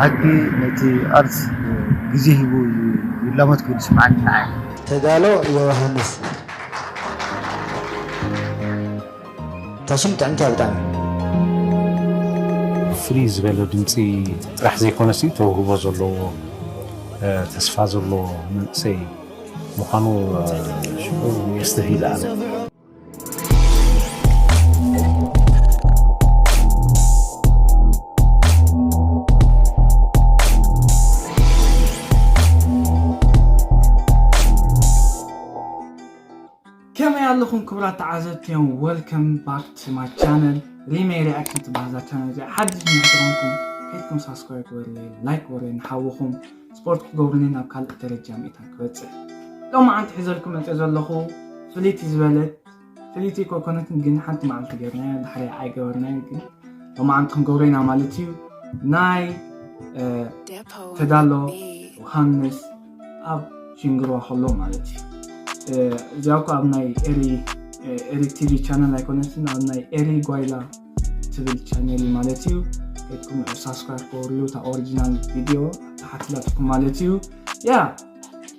ሓቂ ነቲ ኣርት ግዜ ሂቡ ይላመድ ኮይኑ ይስምዓኒ ንዓይ። ተዳሎ ዮሃንስ። እታ ሽም ጥዕምቲ እያ ብጣዕሚ። ፍልይ ዝበለ ድምፂ ጥራሕ ዘይኮነሲ ተውህቦ ዘለዎ፣ እ፣ ተስፋ ዘለዎ መንእሰይ ምዃኑ፣ እ፣ ሽዑ የስተብሂል ኣነ። ከመይ ኣለኹም ክቡራት ተዓዘብትዮም? Welcome back to my channel. ሪመይ ሪኣክሽን ትበሃል እዛ ቻነል እዚኣ። ሓድሽ እንድሕር ተኾንኩም ከይድኩም ሳብስክራይብ ግበሩለይ፣ ላይክ ግበሩለይ፣ ንሓውኹም ስፖርት ክገብሩኒ ናብ ካልእ ደረጃ ምእንታን ክበጽሕ። ሎማዓንቲ ሒዘልኩም መጽእ ዘለኹ ፍልይቲ ዝበለት፣ ፍልይቲ እኮ ኮነትን ግን ሓንቲ መዓልቲ ገርናዮ፣ ድሕሪ ኣይገበርናዮ ግን ሎማዓንቲ ክንገብሮ ኢና ማለት እዩ። ናይ፣ እ፣ ተዳሎ ዮሃንስ ኣብ ሽንግርዋ ከሎ ማለት እዩ። እ፣ እዚኣ እኮ ኣብ ናይ ኤሪ፣ እ፣ ኤሪ ቲቪ ቻነል ኣይኮነትን፣ ኣብ ናይ ኤሪ ጓይላ ትብል ቻነል እዩ ማለት እዩ። ከይድኩም ሳብስክራይብ ክገብርሉ፣ እታ ኦሪጂናል ቪድዮ ታሕቲ ላትኩም ማለት እዩ። ያ፣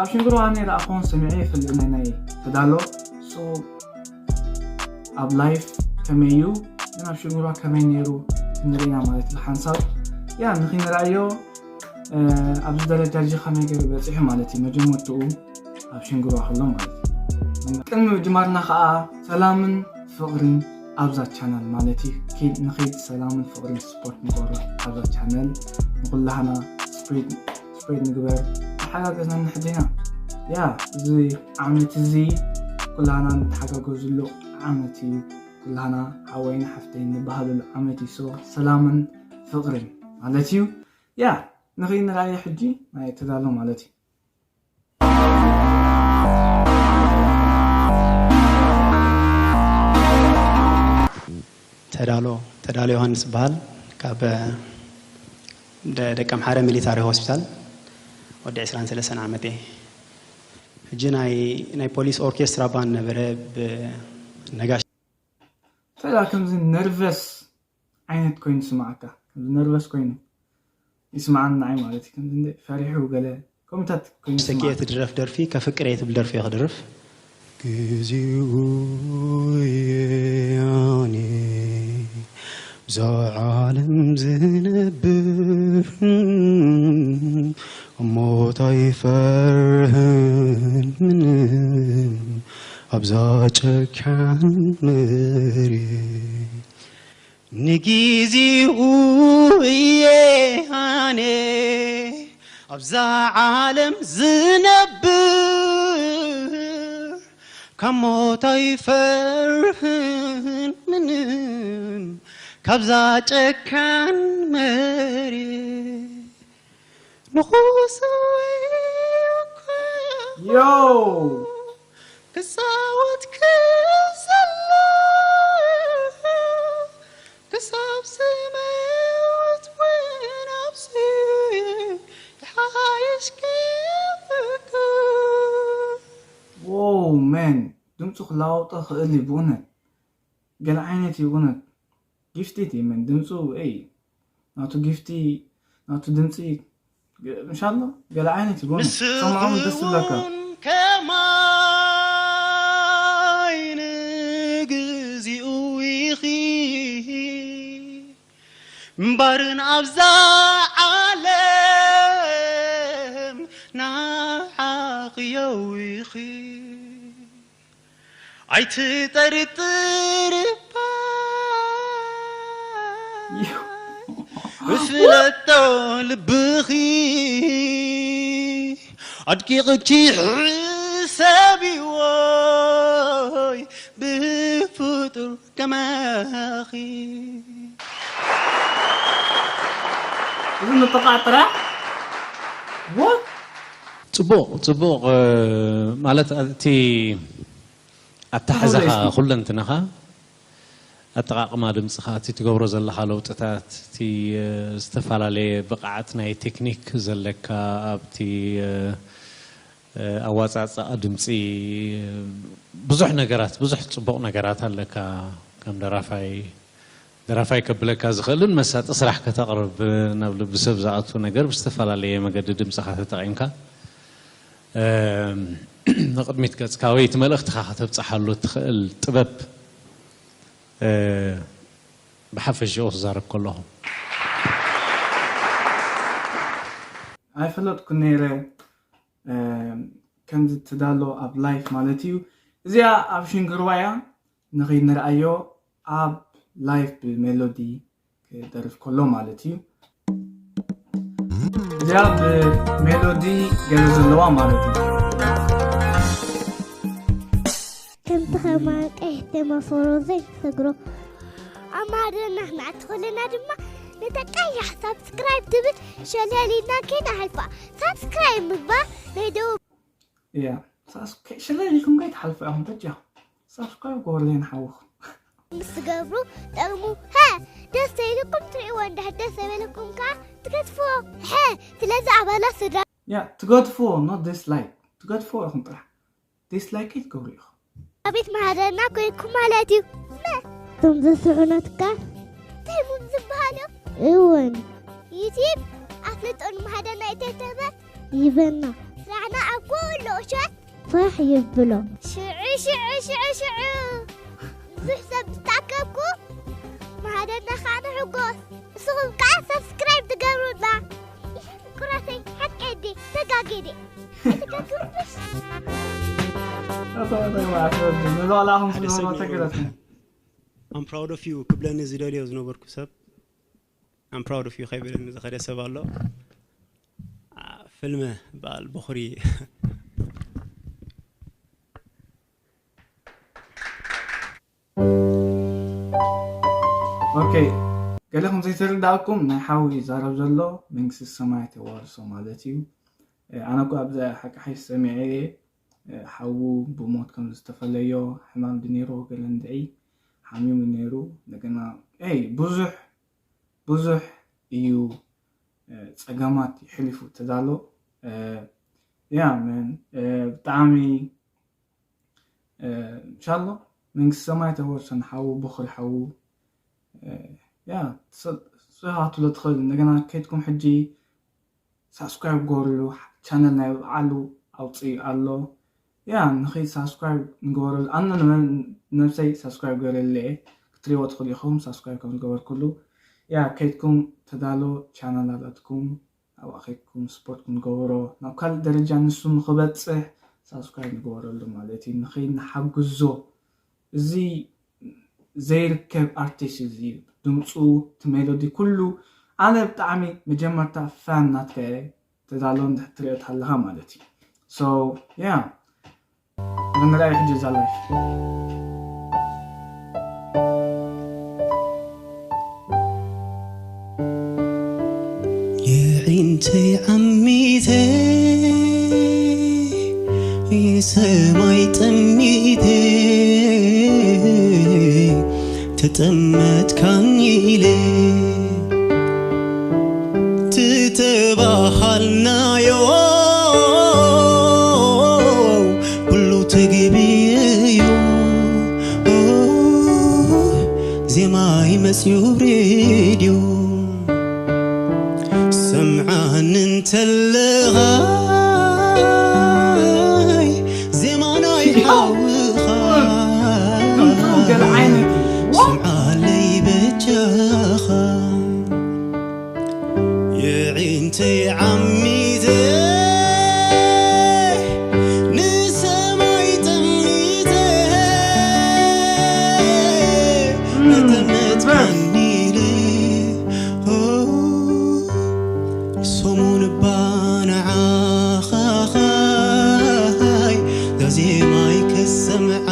ኣብ ሽንግርዋ ነይረ ኣኾን ሰሚዐ ይፈልጥ ናይ፣ ናይ ተዳሎ። So፣ ኣብ ላይፍ ከመይ እዩ፣ ግን ኣብ ሽንግርዋ ከመይ ነይሩ ክንርኢ ኢና ማለት እዩ። ሓንሳብ፣ ያ፣ ንኽንርኣዮ፣ እ፣ ኣብዚ ደረጃ እዚ ከመይ ገይሩ በጺሑ ማለት እዩ። መጀመርትኡ ኣብ ሽንግርዋ ከሎ ማለት እዩ። ቅድሚ ምጅማርና ከኣ ሰላምን ፍቕርን ኣብዛ ቻነል ማለት እዩ። ኪድ ንኺድ ሰላምን ፍቕርን ስፖርት ንገብሮ ኣብዛ ቻነል። ንኹላህና ስፕሪድ፣ ስፕሪድ ንግበር፣ ተሓጋገዝና ንሕድና። ያ፣ እዚ ዓመት እዚ ኩላህና ንተሓጋገዝሉ ዓመት እዩ። ኩላህና ሓወይን ሓፍተይን ንበሃለሉ ዓመት እዩ። So፣ ሰላምን ፍቕርን ማለት እዩ። ያ፣ ንኺድ ንርኣዮ ሕጂ ናይ ተዳሎ ማለት እዩ። ተዳሎ፣ ተዳሎ ዮሃንስ ይበሃል። ካብ ደ-፣ ደቀምሓረ ሚሊታሪ ሆስፒታል ወዲ ዕስራን ሰለስተን ዓመት እየ። ሕጂ ናይ፣ ናይ ፖሊስ ኦርኬስትራ ባንድ ነበረ ብነጋሽ። ተዳ ከምዚ ነርቨስ ዓይነት ኮይኑ ይስምዓካ፣ ከምዚ ነርቨስ ኮይኑ ይስምዓኒ ንዓይ ማለት እዩ። ከምዚ እንደ ፈሪሑ ገለ ከምታት ኮይኑ ተኪኤ ይስምዓካ። ትድረፍ ደርፊ፣ ከፍቅር እየ ትብል ደርፊ እየ ክድርፍ። ግዜኡ እየ ኣነ ብዛ ዓለም ዝነብር፣ ሞት ኣይፈርህን ምንም ኣብዛ ጨካን መሬት። ንግዜኡ እየ ኣነ ኣብዛ ዓለም ዝነብር፣ ካብ ሞት ኣይፈርህን ምንም ካብዛ ጨካን መሬት። ንኹስ እኮ ዮ! ክጻወት ክዘልል፣ ክሳብ ዝመውት እውን ኣብዚ ይሓይሽ ክፍቅር። ዎው፣ መን ድምፁ ክለዋውጦ ክእል እዩ ብእውነት። ገለ ዓይነት እዩ ብእውነት። ጊፍቲድ እዩ መን ድምፁ፣ ኤይ፣ ናቱ ጊፍቲ፣ ናቱ ድምፂ፣ ግ-፣ ምሻሎ ገለ ዓይነት እዩ ብእውነት። ንስኺ ሰማዖም ደስ ዝብለካ። እውን ከማይ ንግዚኡ ኢኺ እምበርን ኣብዛ ዓለም ንዓኺ የዊኺ። ኣይትጠርጥር እባ ፍለጦ ልብኺ ኣድቂቕኪ ሕሰብዎይ ብፍጡር ከማኺ። እዚ ምጥቓዕ ጥራሕ? What? ጽቡቕ፣ ጽቡቕ፣ እ፣ ማለት እቲ ኣተሓሕዛኻ ኩለንትናኻ፣ ኣጠቓቕማ ድምጽኻ፣ እቲ ትገብሮ ዘለኻ ለውጥታት፣ እቲ፣ እ፣ ዝተፈላለየ ብቕዓት ናይ ቴክኒክ ዘለካ ኣብቲ፣ እ፣ እ፣ ኣዋጻጽኣ ድምጺ፣ ብዙሕ ነገራት፣ ብዙሕ ጽቡቕ ነገራት ኣለካ ከም ደራፋይ። ደራፋይ ከብለካ ዝኽእልን መሳጢ ስራሕ ከተቕርብ ናብ ልቢ ሰብ ዝኣቱ ነገር ብዝተፈላለየ መገዲ ድምፅኻ ተጠቒምካ ንቕድሚት ገፅካ ወይ እቲ መልእኽትኻ ከተብፅሓሉ እትኽእል ጥበብ ብሓፈሽኡ ክዛረብ ከለኹ ኣይፈለጥኩ ነይረ ከምዚ ትዳሎ ኣብ ላይፍ ማለት እዩ። እዚኣ ኣብ ሽንግርዋ እያ ንኸይንርኣዮ ኣብ ላይፍ ብሜሎዲ ክደርፍ ከሎ ማለት እዩ። እዚኣ ብሜሎዲ ገለ ዘለዋ ማለት እዩ። ከምቲ ከማን ቀይሕ ደማፎሮ ዘይሰግሮ ኣብ ማህደርና ክንኣቲ ከለና ድማ ነታ ቀያሕ ሳብስክራይብ ትብል ሸለል ኢልና ከይንሓልፋ። ሳብስክራይብ ምግባር ናይ ደቡብ። እያ ሸለል ኢልኩም ከይትሓልፉ ኢኹም በጃኹም። ሳብስክራይብ ግበሩለይ ንሓውኹም። ምስ ትገብሩ ጠቕሙ። ሀ ደስ ተይልኩም ትርእይዎ እንድሕር ደስ ዘይበለኩም ከዓ ትገድፍዎ። ሀ ስለዚ ኣባላት ስድራ። ያ ትገድፍዎ not dislike ትገድፍዎ ኢኹም ጥራሕ። ዲስላይክ ከይትገብሩ ኢኹም። ኣቤት ማህደርና ኮይንኩም ማለት እዩ። እቶም ዘስርሑ ናትካ እንታይ እዮም ዝበሃሉ? እወን። ዩቲብ ኣፍልጦ ንማህደርና ይተተበ ይበና። ስራሕና ኣብ ኩሉ ቁሸት ፋሕ ይብሎ። ሽዑ ሽዑ ሽዑ ሽዑ ብዙሕ ሰብ ዝተኣከብኩ ማህደርና ከዓ ንሕጎስ። ንስኹም ከዓ ሳብስክራይብ ትገብሩና። ምቁራተይ ሓቀይ ድየ ተጋግየ ድየ ኣይትጋግሩንስ። ኣታ እንታይ ማለት ነው? ንባዕላኹም ሓደ ሰብ ክትነግሩ ነይሩ። ተገረትኩም። I'm proud of you ክብለኒ ዝደልዮ ዝነበርኩ ሰብ I'm proud of you ከይበለኒ ዝኸደ ሰብ ኣሎ። አ፣ ፍልመ በዓል በኹሪ ኦኬ ገለ ከም ዘይተረዳእኩም ናይ ሓው ይዛረብ ዘሎ መንግስቲ ሰማይ ተዋርሶ ማለት እዩ። ኣነ እኮ ኣብዚ ሓቂ ሓይሽ ሰሚዐ እየ። ሓዉ ብሞት ከም ዝተፈለዮ ሕማም ድነይርዎ ገለ እንድዒ ሓሚሙ ነይሩ። እንደገና ይ ብዙሕ ብዙሕ እዩ ጸገማት ይሕሊፉ ተዳሎ። ያ መን ብጣዕሚ እንሻሎ መንግስቲ ሰማይ ተወርሶ ንሓዉ በኹሪ ሓዉ ያ ስኻ ትብሎ ትኽእል። እንደገና ከይድኩም ሕጂ ሳብስክራይብ ገበርሉ። ቻነል ናይ ባዕሉ ኣውፅኡ ኣሎ። ያ ንኸይድ ሳብስክራይብ ንገበረሉ። ኣነ ንመን- ነብሰይ ሳብስክራይብ ገበረለ እየ። ክትሪእዎ ትኽእሉ ኢኹም ሳብስክራይብ ከም ዝገበርኩሉ። ያ ከይድኩም ተዳሎ ቻነል ኣላትኩም ኣብኣ ከይድኩም ስፖርት ክንገበሮ ናብ ካልእ ደረጃ ንሱ ንኽበፅሕ ሳብስክራይብ ንገበረሉ ማለት እዩ። ንኸይድ ንሓግዞ። እዚ ዘይርከብ ኣርቲስት እዚ ድምፁ እቲ ሜሎዲ ኩሉ ኣነ ብጣዕሚ መጀመርታ ፋን ናትካ እየ ተዳሎ እንድሕር ትሪኦ ተሃለኻ ማለት እዩ so yeah ንርኣይ ሕጂ እዛ ላይፍ የዒንተይ ዓሚተ ንሰማይ ጠሚተ ተጠመትካኒ ኢለ ትተባሃልናዮ ኩሉ ተግብዩ ዜማ ይመጽዩ ሬድዮ ሰምዓኒ እንተለኻ ዜማ ናይ ሓውኻ ድምፁ ገለ ዓይነት እዩ። ስምዓለይ በጃኻ የዒንተይ ዓሚተ ንሰማይ ጠሚተ መጠመትካኒ ኢለ ሰሙን እባ ንዓኻኻይ ዛዜማይ ክሰምዓኻይ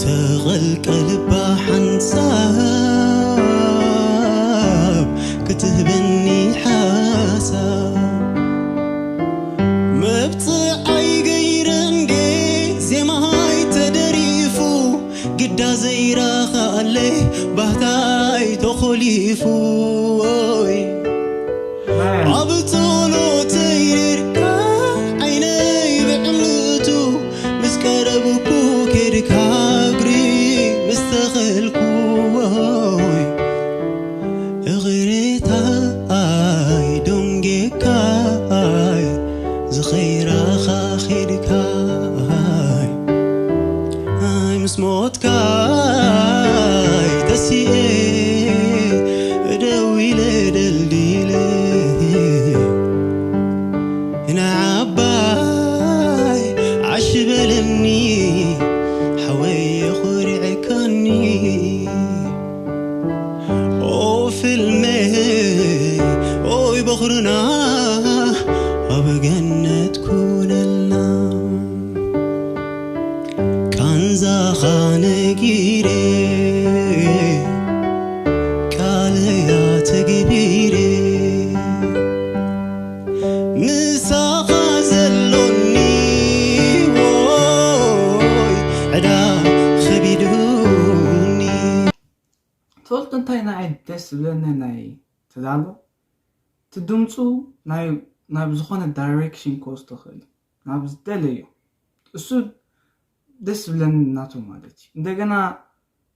ተቐልቀልባ ሓንሳብ ክትህበኒ ሓሳብ መብፅዓይ ገይረ እንዴ ዜማይ ተደሪፉ ግዳ ዘይረኻለይ ባህታይ ተኾሊፉ ኦይ ኣብ ጸሎተይ ርካ ዓይነይ ብዕምቱ ምስ ቀረብኩ ኬድካ እግሪ ምስ ተኸ ኣይ ደንጌካይ ዝኸይራኻ ኺድካይ ኣይ ምስ ሞትካይ ተሲኤ ደው ኢለ ደልዲለ ንዓባይ ዓሽ በለኒ ሓወይ የኹርዕካኒ ኦ ፍልመይ ኦይ በኹርና ኣብ ገነት ኩነልና ቃንዛኻ ነጊረ ቃለያ ተግቢረ ምሳኻ ዘሎኒ ዎይ ዕዳ ኸቢዱኒ ትፈልጡ እንታይ ንዓይ ደስ ዝብለኒ ናይ ተዳሎ እቲ ድምፁ ናብ ዝኾነ ዳይሬክሽን ክወስዶ ይኽእል ናብ ዝደለዮ እሱ ደስ ዝብለኒ ናቱ ማለት እዩ እንደገና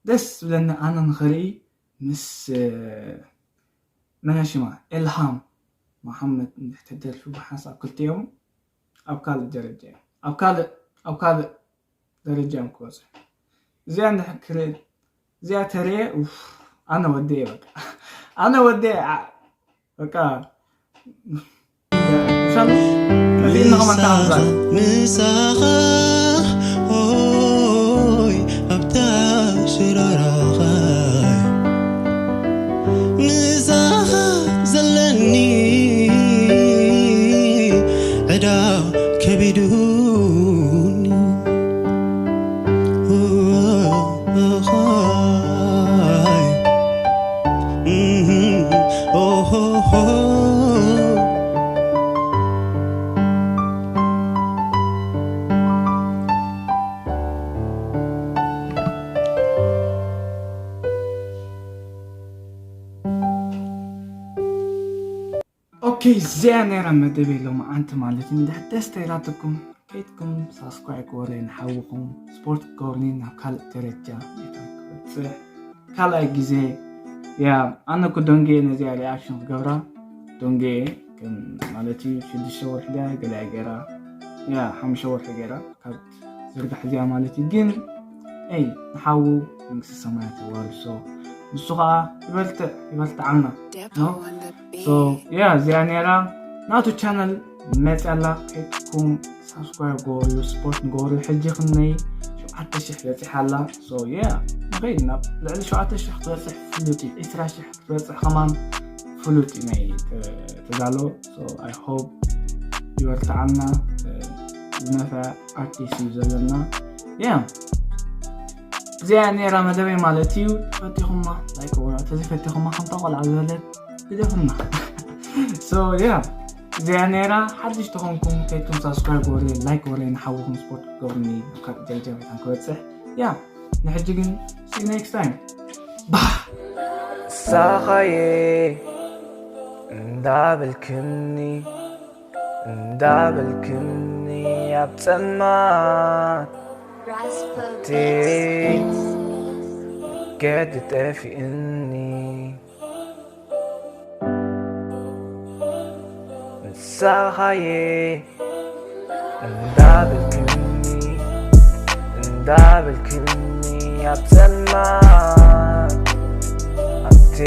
ደስ ዝብለኒ ኣነ ንኽርኢ ምስ መነሽማ ኤልሃም መሓመድ እንድሕተደርፊ ብሓንሳብ ክልቲኦም ኣብ ካልእ ደረጃ እዮም ኣብ ካልእ ኣብ ካልእ ደረጃ እዮም ክበፅሑ እዚኣ እንድሕር ክርኢ እዚኣ ተሪኤ ኣነ ወዲኤ በቃ ኣነ ወዲኤ በቃ ምሳኻ ኦይ ኣብታ ሽረራኻ ምሳኻ ዘለኒ ዕዳ ከቢዱኒ ኦኬ እዚኣ ነይራ መደበይ ሎማዓንቲ ማለት እዩ እንድሕር ደስ ተይላትኩም ከይድኩም ሳብስክራይብ ክወረ ንሓውኹም ስፖርት ክገብርኒ ናብ ካልእ ደረጃ ክበፅሕ ካልኣይ ግዜ ያ ኣነ እኮ ደንጌ ነዚኣ ሪኣክሽን ክገብራ ደንጌ ማለት እዩ ሽዱሽተ ወርሒ ድያ ገሊኣ ገይራ ያ ሓሙሽተ ወርሒ ገይራ ካብ ዝርጋሕ እዚኣ ማለት እዩ ግን ይ ንሓዉ መንግስቲ ሰማያት የዋርሶ ንሱ ከዓ ይበልትዕ ይበልትዓልና ያ እዚኣ ነራ ናቱ ቻነል መፅያ ኣላ ከይድኩም ሳብስክራይብ ገበሩ ስፖርት ንገበሩ ሕጂ ክንነይ ሸውዓተ ሽሕ በፂሓ ኣላ ንኸይድ ናብ ልዕሊ ሸውዓተ ሽሕ ክትበፅሕ ፍሉጥ እዩ ዕስራ ሽሕ ክትበፅሕ ከማን ፍሉጥ እዩ ናይ ተዳሎ I hope ይበርትዓልና ዝነፈ ኣርቲስት እዩ ዘለና ያ እዚኣ ነራ መደበይ ማለት እዩ ፈቲኹማ ላይክ ወራ ተዘይፈቲኹማ ከምታ ቆልዓ ዝበለት ግደፍና so yeah እዚኣ ነራ ሓድሽ ተኾንኩም ከይድኩም ሳብስክራይብ ወረ ላይክ ወረ ንሓውኹም ስፖርት ክገብርኒ ካብ ደረጃ ቤታን ክበፅሕ ያ ንሕጂ ግን see you next time ባህ ሳኻየ እንዳበልክኒ እንዳበልክኒ ኣብ ጸልማት ገድ ጠፊእኒ ንሳኻየ እንዳበልክኒ እንዳበልክኒ ኣብ ጸልማት ኣብቲ